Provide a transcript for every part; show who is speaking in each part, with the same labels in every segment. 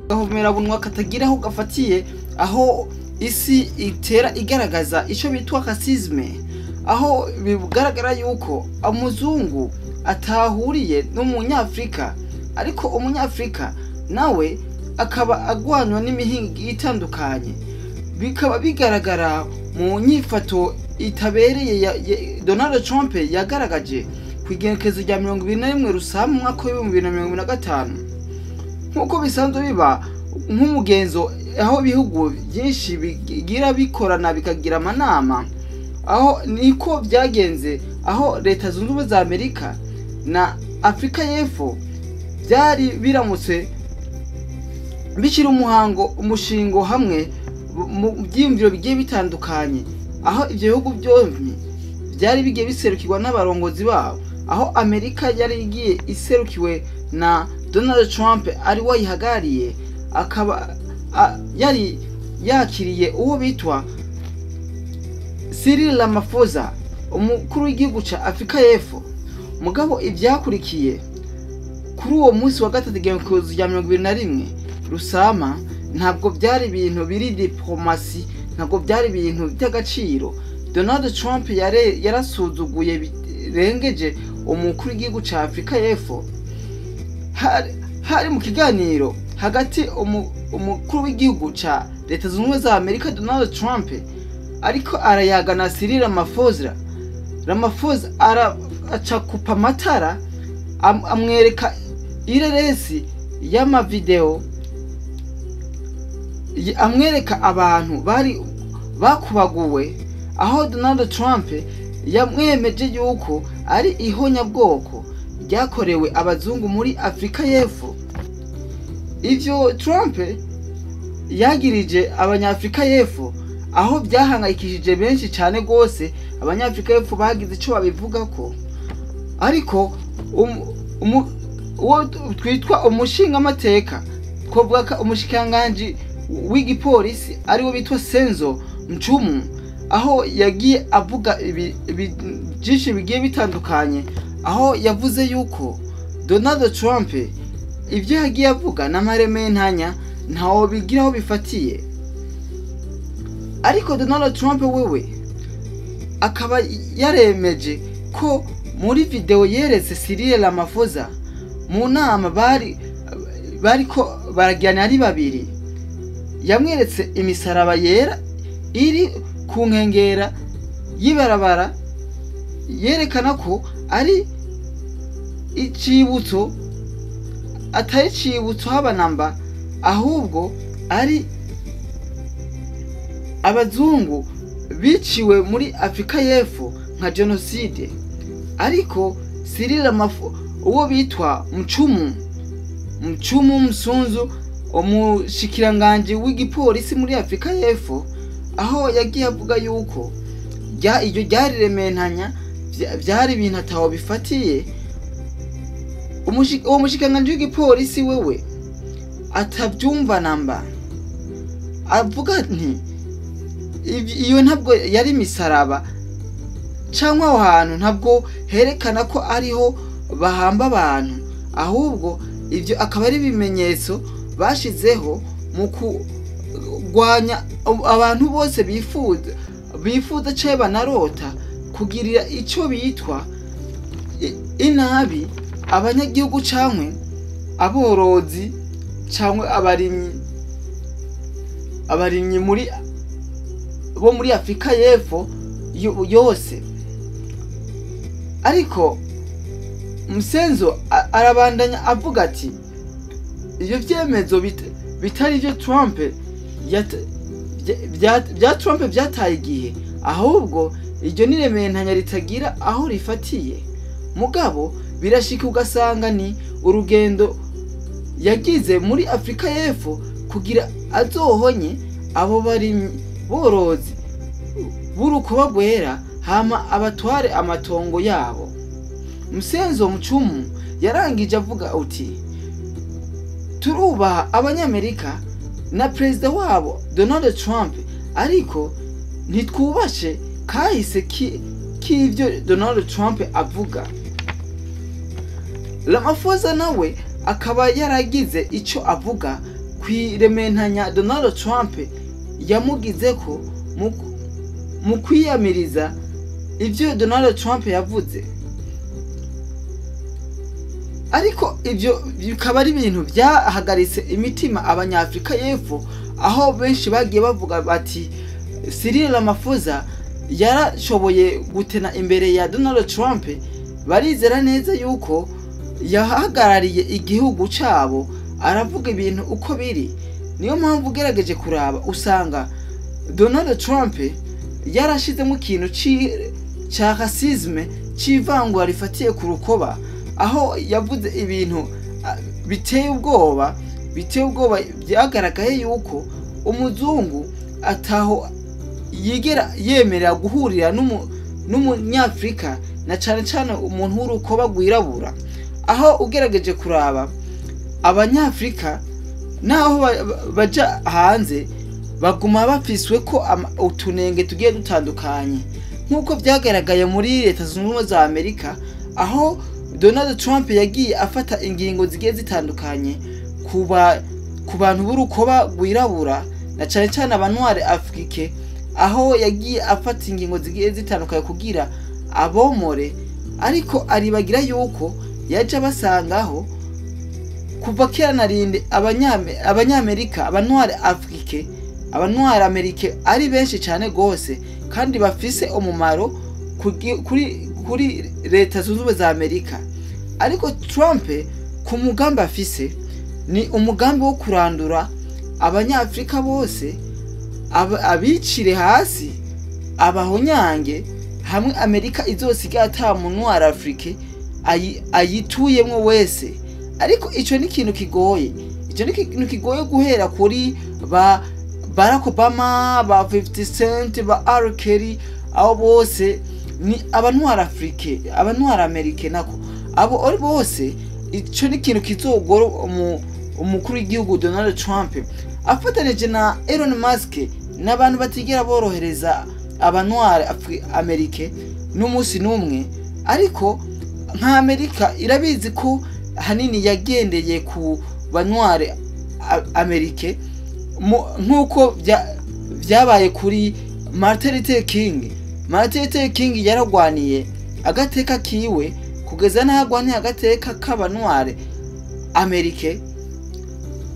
Speaker 1: Gahomerabunwa katagira aho gafatiye, aho isi itera igaragaza icyo bitwa racisme, aho bigaragara yuko umuzungu atahuriye n'umunyafrika, ariko umunyafrika nawe akaba agwanywa n'imihingo itandukanye. Bikaba bigaragara mu nyifato itabereye ya Donald Trump yagaragaje ku igenekerezo rya 21 Rusama mu mwaka w'2025. Nk'uko bisanzwe biba nk'umugenzo, aho ibihugu byinshi bigira bikorana bikagira amanama, aho niko byagenze, aho Leta Zunze Ubumwe za Amerika na Afrika y'Epfo byari biramutse bishyira umuhango umushingo hamwe mu byiyumviro bigiye bitandukanye, aho ibyo bihugu byombi byari bigiye biserukirwa n'abarongozi babo, aho Amerika yari igiye iserukiwe na Donald Trump ari we ayihagarariye, akaba yari yakiriye uwo bitwa Cyril Ramaphosa, umukuru w'igihugu ca Afrika y'Epfo. Mugabo ivyakurikiye kuri uwo munsi wa gatatu, igenekerezo rya 21 Rusama, ntabwo byari ibintu biri diplomasi, ntabwo byari ibintu by'agaciro. Donald Trump yarasuzuguye birengeje umukuru w'igihugu ca Afrika y'Epfo. Hari mu kiganiro hagati umukuru w'igihugu ca Leta Zunze Ubumwe za Amerika Donald Trump ariko arayaga na Cyril Ramaphosa. Ramaphosa aca kupa amatara, amwereka ireresi y'amavideo, amwereka abantu bari bakubaguwe, aho Donald Trump yamwemeje yuko ari ihonyabwoko ryakorewe abazungu muri Afrika y'Epfo. Ivyo Trump yagirije abanyafrika y'Epfo, aho byahangayikishije benshi cyane rwose. Abanyafrika y'Epfo bagize ico babivugako, ariko uwo twitwa umushingamateka, twavuga ko umushikiranganji w'igipolisi ariwe bitwa Senzo Mchunu, aho yagiye avuga byinshi bigiye bitandukanye, aho yavuze yuko Donald Trump ibyo yagiye avuga n'amarementanya ntawo bigira aho bifatiye. Ariko Donald Trump wewe akaba yaremeje ko muri video yeretse Cyril Ramaphosa mu nama bari bariko baragirana ari babiri, yamweretse imisaraba yera iri ku nkengera y'ibarabara, yerekana ko ari icibutso, atari icibutso haba namba, ahubwo ari abazungu biciwe muri Afrika y'Epfo nka jenoside. Ariko Cyril Ramaphosa, uwo bitwa Mchumu Msunzu, umushikiranganji w'igipolisi muri Afrika y'Epfo, aho yagiye avuga yuko iryo ryari rementanya, vyari ibintu ataho bifatiye. Uwo mushikiranganji w'igipolisi wewe atavyumva namba, avuga nti iyo ntabwo yari imisaraba, cyangwa aho hantu ntabwo herekana ko ariho bahamba abantu, ahubwo ibyo akaba ari ibimenyetso bashizeho mu kurwanya abantu bose bifuza cyangwa banarota kugirira icyo bitwa inabi abanyagihugu cyangwa aborozi cyangwa abarimyi muri bo muri Afrika y'Epfo yose. Ariko Musenzo arabandanya avuga ati ibyo vyemezo bitari byo Trump bya Trump byataye igihe, ahubwo iryo nirementanya ritagira aho rifatiye. Mugabo birashika ugasanga ni urugendo yagize muri Afrika y'Epfo kugira azohonye abo barimyi borozi b'urukoba rwera, hama abatware amatongo yabo. Musenzo Mchumu yarangije avuga uti turubaha abanyamerika na perezida wabo Donald Trump, ariko ntitwubashe kahise k'ivyo Donald Trump avuga. Ramaphosa nawe akaba yaragize ico avuga kwirementanya Donald Trump yamugize ko mu kwiyamiriza ibyo Donald Trump yavuze. Ariko ibyo bikaba ari ibintu byahagaritse imitima Abanyafrika y'Epfo, aho benshi bagiye bavuga bati Cyril Ramaphosa yarashoboye gutena imbere ya Donald Trump, barizera neza yuko yahagarariye igihugu cabo, aravuga ibintu uko biri. Niyo mpamvu ugerageje kuraba usanga Donald Trump yarashizemo ikintu ca racisme, c'ivangura rifatiye ku rukoba, aho yavuze ibintu biteye ubwoba, biteye ubwoba. Byagaragaye yuko umuzungu ataho yigera yemerera guhurira n'umunyafrika, na cane cane umuntu w'urukoba rwirabura. Aho ugerageje kuraba Abanyafrika naho baja hanze baguma bafiswe ko utunenge tugiye dutandukanye, nk'uko byagaragaye muri Leta Zunze Ubumwe za Amerika, aho Donald Trump yagiye afata ingingo zigiye zitandukanye ku bantu b'urukoba rwirabura, na cane cane abanware Afrique, aho yagiye afata ingingo zigiye zitandukanye kugira abomore, ariko aribagira yuko yaje abasangaho kuva kera narinde. Abanyamerika, abanware Afrique, abanware Amerike ari benshi cyane gose kandi bafise umumaro kuri Leta Zunze Ubumwe za Amerika. Ariko Trump ku mugambi afise ni umugambi wo kurandura Abanyafrika bose, abicire hasi, abahonyange hamwe, Amerika izosiga ata muntu Afrique ayituyemwo wese. Ariko ico ni ikintu kigoye, ico ni ikintu kigoye guhera kuri ba Barack Obama, ba 50 Cent, ba R. Kelly, abo bose ni abantwara Afrique, abantwara Amerike nako, abo ari bose. Ico ni ikintu kizogora umukuru w'igihugu Donald Trump afatanije na Elon Musk, n'abantu batigera borohereza abantwara Amerike n'umunsi n'umwe. Ariko nka Amerika irabizi ko hanini yagendeye ku bantware Amerike, nk'uko byabaye kuri Martin Luther King. Martin Luther King yaragwaniye agateka kiwe kugeza n'aho agwaniye agateka k'abantware Amerike.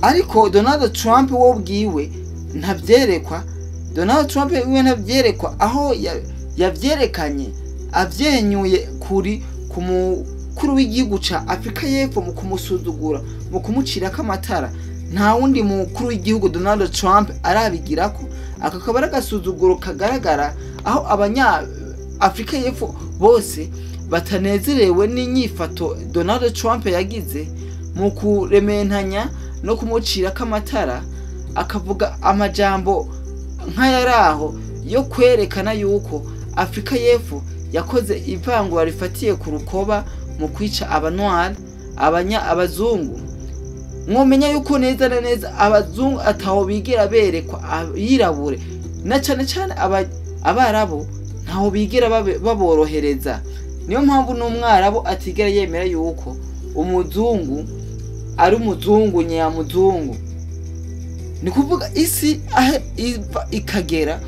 Speaker 1: Ariko Donald Trump wo ubwiwe ntabyerekwa, Donald Trump wiwe ntabyerekwa, aho yavyerekanye avyenyuye kuri ku mukuru w'igihugu ca Afrika y'Epfo mu kumusuzugura, mu kumucirako amatara. Nta wundi mukuru w'igihugu Donald Trump arabigirako. Aka kaba ari agasuzuguro kagaragara, aho abanya Afrika y'Epfo bose batanezerewe n'inyifato Donald Trump yagize mu kurementanya no kumucirako amatara, akavuga amajambo nk'ayaraho yo kwerekana yuko Afrika y'Epfo yakoze ivangura rifatiye ku rukoba mu kwica abanwari abanya abazungu. Mwomenya yuko neza na neza abazungu ataho bigera berekwa abirabure, na cane cane abarabu, ntaho bigera baborohereza. Niyo mpamvu n'umwarabu atigera yemera yuko umuzungu ari umuzungu nyamuzungu. Ni kuvuga isi aho iva ikagera,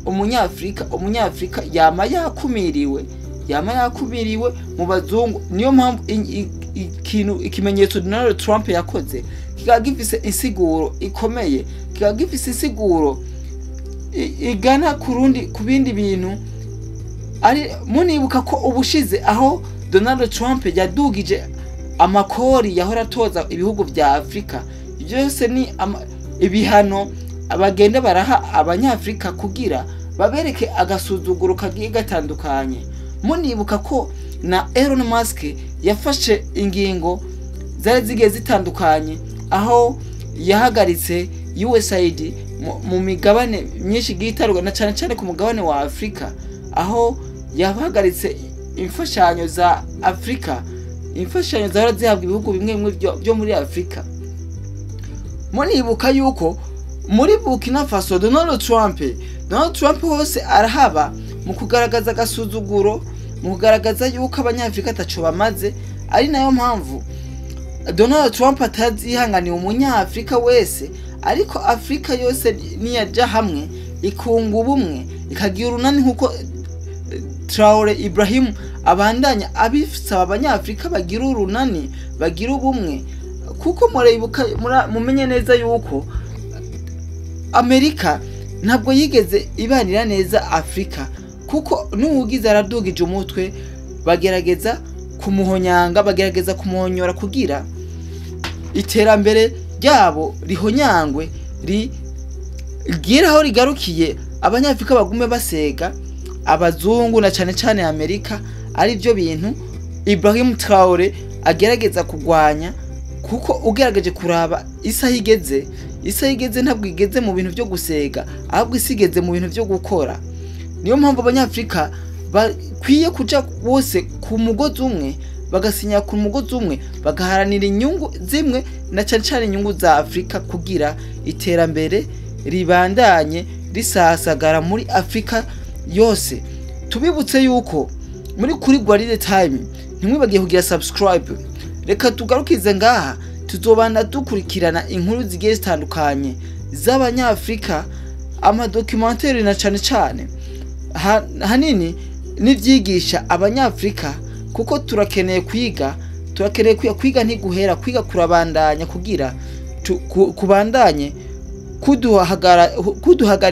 Speaker 1: umunyafrika yama yakumiriwe, yama yakumiriwe mu bazungu. Niyo mpamvu ikintu ikimenyetso Donald Trump yakoze kikaba gifise insiguro ikomeye, kikaba gifise insiguro igana ku rundi ku bindi bintu. Ari munibuka ko ubushize aho Donald Trump yadugije amakori yahora atoza ibihugu vya Afrika, byose ni ibihano bagenda baraha Abanyafrika kugira babereke agasuzuguro kagiye gatandukanye. Munibuka ko na Elon Musk yafashe ingingo zari zigiye zitandukanye, aho yahagaritse USAID mu migabane myinshi igiye itandukanye, na cane cane ku mugabane wa Afrika, aho yahagaritse imfashanyo za Afrika, imfashanyo zahora zihabwa ibihugu bimwe bimwe byo muri Afrika. Munibuka yuko muri Burkina Faso Donald Trump hose arahaba mu kugaragaza agasuzuguro, mu kugaragaza yuko Abanyafrika ataco bamaze. Ari nayo mpamvu Donald Trump atazihanganiye umunyafrika wese, ariko Afrika yose niyaja hamwe ikunga ubumwe ikagira urunani nkuko Traore Ibrahim abandanya abisaba abanyafrika bagira urunani, bagira ubumwe, kuko muribuka mumenye neza yuko Amerika ntabwo yigeze ibanira neza Afrika, kuko n'uwugize aradugije umutwe bagerageza kumuhonyanga, bagerageza kumuhonyora kugira iterambere ryabo rihonyangwe rigire aho rigarukiye, abanyafrika bagume basega abazungu na cane cane Amerika. Ari byo bintu Ibrahim Traore agerageza kugwanya, kuko ugerageje kuraba isaha igeze, isaha igeze ntabwo igeze mu bintu byo gusega, ahubwo isi igeze mu bintu byo gukora. Niyo mpamvu abanyafrika bakwiye kuja bose ku mugozi umwe, bagasinya ku mugozi umwe, bagaharanira inyungu zimwe na cane cane inyungu za Afrika, kugira iterambere ribandanye risasagara muri Afrika yose. Tubibutse yuko muri kuri Gwaride Time ntimwibagiye kugira subscribe. Reka tugarukize ngaha, tuzobana dukurikirana inkuru zigiye zitandukanye z'abanyafrika, amadocumentary na cane cane hanini n'ivyigisha abanyafrika, kuko turakeneye kwiga, turakeneye kwiga ntiguhera, kwiga kurabandanya kugira kubandanye kuduhagarika.